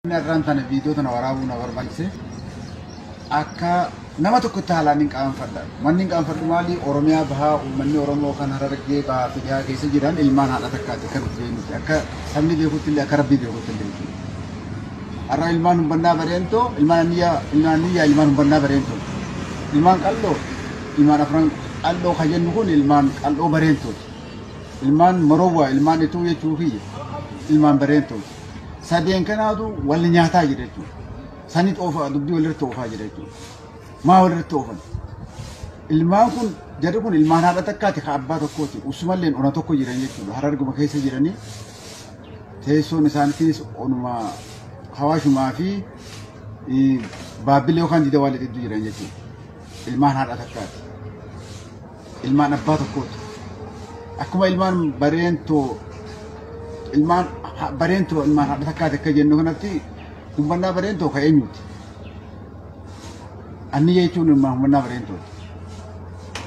Irraan tana viidiyoo tana waraabuu na barbaachise akka nama tokkotti haalaan hin qaanfadha. Manni hin qaanfadhu maali? Oromiyaa bahaa uummanni Oromoo kan Harargee bahaa fi dhihaa keessa jiran ilmaan haadha takkaati akka nuti akka sabni beekutti illee akka rabbii beekutti illee jechuudha. Har'a ilmaan humbannaa bareentoo ilmaan aniyyaa ilmaan aniyyaa ilmaan humbannaa bareentoo ilmaan qal'oo ilmaan afran qal'oo kan jennu kun ilmaan qal'oo bareentooti. Ilmaan morowwaa ilmaan ituu jechuu kiyya ilmaan bareentooti. Sadeen kanaatu wal nyaataa jira jechuudha. Sanit oofaa dubbii walirratti oofaa jira jechuudha. Maa walirratti oofan? Ilmaan kun jarri kun ilmaan haadha takkaati ka abbaa tokkooti. Usumalleen ona tokko jiran jechuudha. Hararguma keessa jiranii teessoon isaaniitiinis onuma hawaashumaa fi baabbilee yookaan dida waan gidduu jiran jechuudha. Ilmaan haadha takkaati. Ilmaan abbaa tokkooti. Akkuma ilmaan bareentoo ilmaan bareentoo ilmaan haadha takkaati akka jennu kanatti humbannaa bareentoo ka eenyuti? Anniyya jechuun ilma humbannaa bareentooti.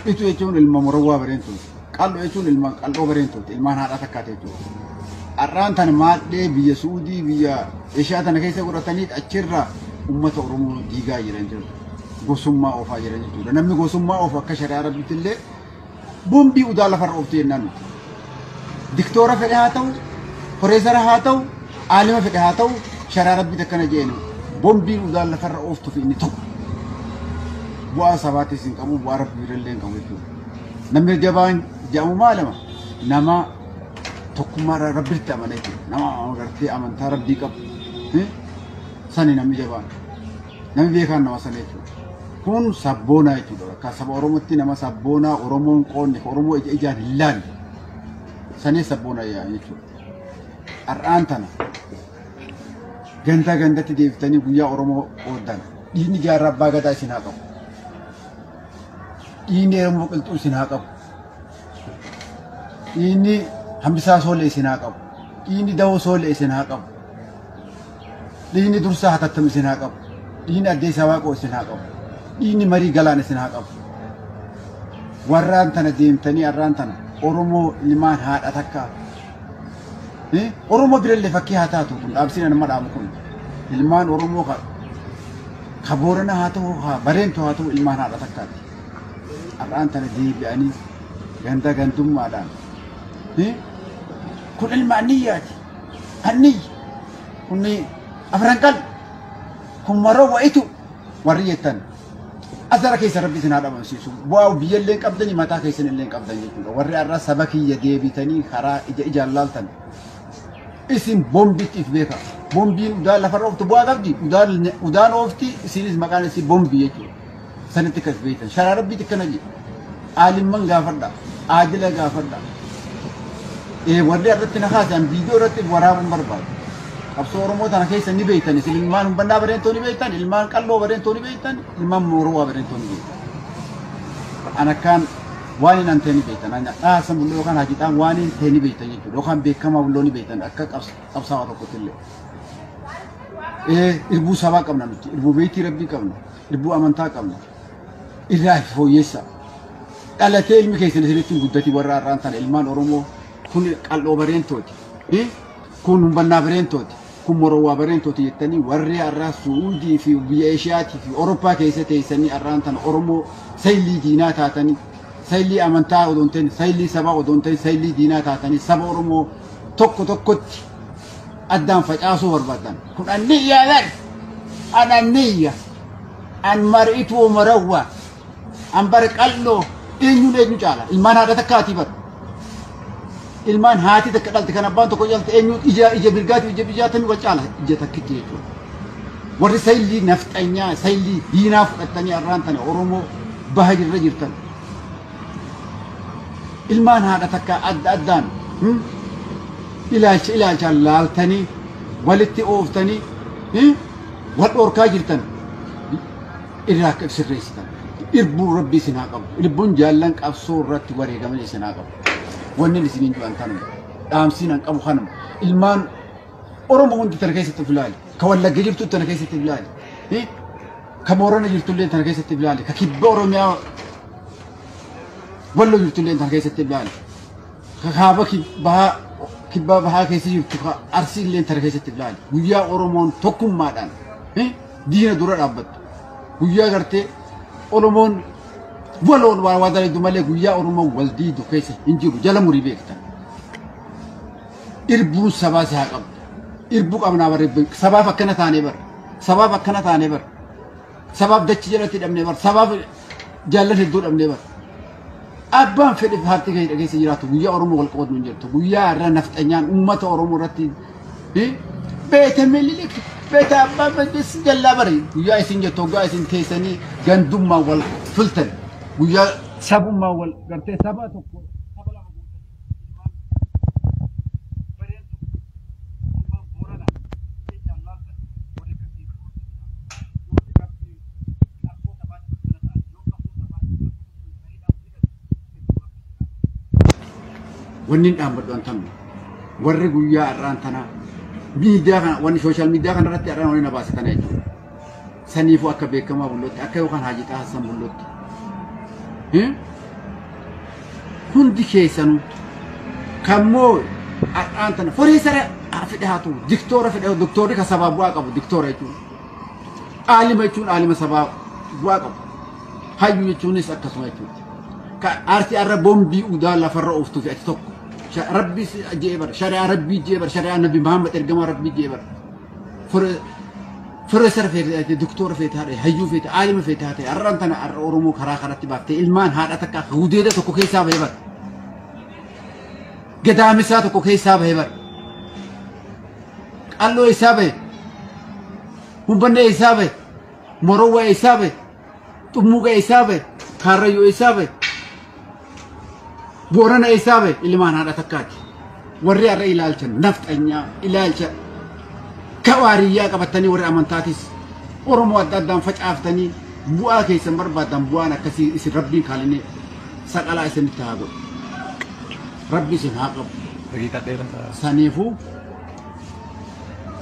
Itu jechuun ilma morowwaa bareentooti. Qal'oo jechuun ilma qal'oo bareentooti. Ilmaan haadha takkaati jechuudha. Har'aan tana maadhee biyya Suudii biyya Eshiyaa tana keessa godhatanii achirraa uummata Oromoo diigaa jiran jechuudha. Gosummaa oofaa jiran jechuudha. Namni gosummaa oofu akka shari'aa rabbiitti illee bombii udaa lafarra ooftu jennaan nuti. Diktoora fedhe haa ta'u, Profeesara haa ta'u, aalima fedhe haa ta'u, shari'aa rabbiitti akkana jeenu bombiin udaan lafarra ooftu fi inni tokko. Bu'aa sabaatis hin qabu, bu'aa rabbi birallee hin qabu jechuudha. Namni jabaan jedhamu maalama? Nama tokkummaa rabbitti amane jechuudha. Nama agartee amantaa rabbii qabu. Sani namni jabaan. Namni beekaan nama sana jechuudha. Kun sabboonaa jechuudha. Akka saba Oromootti nama sabboonaa Oromoon qoonne Oromoo ija ijaan hin laalle. Sanii sabboonaa jechuudha. Har'aan tana ganda gandatti deebiftanii guyyaa Oromoo qooddan. Dhiigni jaarraa abbaa gadaa isin haa qabu. Dhiigni Oromoo qilxuu isin haa qabu. Dhiigni Hambisaa Soolee isin haa qabu. Dhiigni Dawoo Soolee isin haa qabu. Dhiigni Dursaa Hatattam isin haa qabu. Dhiigni Addeessaa Waaqoo isin haa qabu. Dhiigni Marii Galaan isin haa qabu. Warraan tana deemtanii har'aan tana Oromoo ilmaan haadha takkaa. Oromoo birallee fakkii haa taatu kun dhaamsiin nama dhaamu kun ilmaan Oromoo ka Boorana haa ta'u haa Bareentu haa ta'u ilmaan haadha takkaati. Har'aan tana deebi'anii ganda gandummaadhaan kun ilma anniyyaati. Anniyyi kun afran qal kun maroo wa'itu warri jettan azara keessa rabbi isin haa dhabamsiisu. Bu'aa biyya illee qabdanii mataa keessan illee qabdan jechuudha. Warri har'a saba kiyya deebitanii karaa ija ijaan laaltan isin bombitti if beeka. Bombiin udaan lafarra ooftu bu'aa qabdi. Udaan oofti isinis maqaan isii bombii jechuudha. Sanitti akkas beektan. Sharaa rabbiitti akkana jedhe. Aalimman gaafadha. Aadila gaafadha. Warri irratti na kaasan viidiyoo irratti waraabuun barbaadu. Qabsoo Oromoo tana keessa ni beektan. Isin ilmaan humbannaa bareentoo ni beektan. Ilmaan qalloo bareentoo ni beektan. Ilmaan moorowaa bareentoo ni beektan. An akkaan waan hin ta'e ni beektan. An dhaasan bulloo yookaan hajixaan waan hin ta'e ni beektan jechuudha. Yookaan beekamaa bulloo ni beektan akka qabsaa'aa tokkotti illee. Irbuu sabaa qabna nuti. Irbuu beektii rabbii qabna. Irbuu amantaa qabna. Irraa fooyyessa. Dhalatee ilmi keessan isinitti hin guddatin warra har'aan tana ilmaan Oromoo kun qal'oo bareentooti. Kun humbannaa bareentooti. Kun morowwaa bareentooti jettanii warri har'aa Suudii fi biyya Eeshiyaatii fi Awurooppaa keessa teessanii har'aan tana Oromoo saylii diinaa taatanii saylii amantaa odoo hin ta'in saylii sabaa odoo hin ta'in saylii diinaa taatanii saba Oromoo tokko tokkotti addaan facaasuu barbaadan. Kun anniyyaa bar. An anniyya. An mar'ituu morawwaa. An bar qal'oo eenyuun eenyu caala? Ilmaan haadha takkaatii bar. Ilmaan haati takka dhalte kan abbaan tokko dhalte eenyu ija ija mirgaatiif ija bijaatamii wal caala ija takkitti jechuudha. Warri saylii nafxanyaa saylii diinaa fudhattanii har'aan tana Oromoo baha jirra jirtan. Ilmaan haadha takka adda addaan ilaalcha ilaalchaan laaltanii walitti ooftanii wal dhorkaa jirtan irraa akka sirreessitan. Irbuun rabbi isin haa qabu. Irbuun jaallan qabsoo irratti wareegaman isin haa qabu. Wanni isiniin ju'an tanuma. Dhaamsiin an qabu kanuma. Ilmaan Oromoo hundi tana keessatti of ilaali. Ka Wallagga jirtu tana keessatti of ilaali. Ka Boorana jirtu illee tana keessatti of ilaali. Ka kibba Oromiyaa Walloo jirtu illee tana keessatti of ilaali. Ka kaaba bahaa kibbaa bahaa keessa jirtu Arsii illee tara keessatti ilaali. Guyyaa Oromoon tokkummaadhaan diina dura dhaabbattu. Guyyaa gartee Oromoon waloon waa waa dalagdu malee guyyaa Oromoon wal diidu keessa hin jiru jala murii beektan. Irbuun sabaa si haa qabdu. Irbuu qabnaa barre sabaaf akkana taanee bara. Sabaaf akkana taanee bara. Sabaaf dachi jalatti dhabnee bara. Sabaaf jaallan hedduu dhabnee bara. Abbaan fedhe paartii keessa jiraatu guyyaa Oromoo wal qabatu hin jirtu. Guyyaa irra nafxanyaan uummata Oromoo irratti beete Minilik beete abbaan Mangistuu jallaa bari guyyaa isin jettu hoggaa isin teessanii gandummaa wal filtan guyyaa sabummaa wal gartee saba tokko saba lama guutanii ilmaan Bareentu ilmaan Booranaa jechaan laaltan warri akkasii yoo rabbi qabsoo sabaatti akkana ta'an yoo qabsoo sabaatti wanni hin dhaabbadhu an tannu warri guyyaa har'aan tanaa miidiyaa kana wanni sooshaal miidiyaa kana irratti har'aan wanni na baase kana jechuudha. Saniifuu akka beekamaa bullootti akka yookaan Haji Xahaa Hassan bullootti. Hundi keessanuu kammoo har'aan tana foreessara fedhe haa ta'u diktoora fedhe doktoorri kan sabaa bu'aa qabu diktoora jechuudha. Aalima jechuun aalima sabaa bu'aa qabu. Hayyuu jechuunis akkasuma jechuudha. Ka aartii har'a boombii udaa lafarra ooftuu fi ati tokko. Rabbi jee bara shari'aa Rabbii jee bara shari'aa Nabi Muhammad ergamaa Rabbii jee bara. Profeesara feete doktora feete haadha hayyuu feete aalima feete haa ta'e har'aan tana har'a Oromoo karaa kanatti baaftee ilmaan haadha takka gudeeda tokko keessaa bahee bara. Gadaamisaa tokko keessaa bahee bara. Qalloo isaa bahe. Humbannee isaa bahe. Morowwaa isaa bahe. Xummuuqa isaa bahe. Kaarrayyoo isaa bahe. Boorana isaa bahe ilmaan haadha takkaati. Warri har'a ilaalcha nafxanyaa ilaalcha kawaariyyaa qabatanii warri amantaatis Oromoo adda addaan facaaftanii bu'aa keessan barbaadan bu'aan akkasii isin Rabbiin kaalinee saqalaa isinitti haa godhu. Rabbi isin haa qabu. Daqiiqaa dheeraa. Saniifuu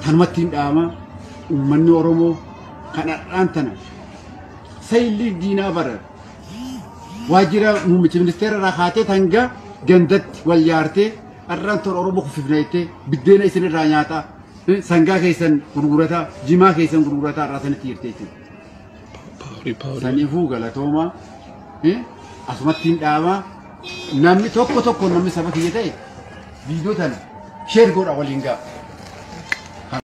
tanumatti hin dhaama uummanni Oromoo kan har'aan tana sayilli diinaa bara waajjira muummicha ministeera irraa kaatee hanga gandatti wal yaartee har'aan tana Oromoo kuffifna jettee biddeena isin irraa nyaataa sangaa keessan gurgurataa jimaa keessan gurgurataa irraa sanitti jirte jechuudha. Paaworii paaworii. Saniifuu galatooma asumatti hin dhaama namni tokko tokko namni saba kiyya ta'e viidiyoo tana share godha waliin ga'a.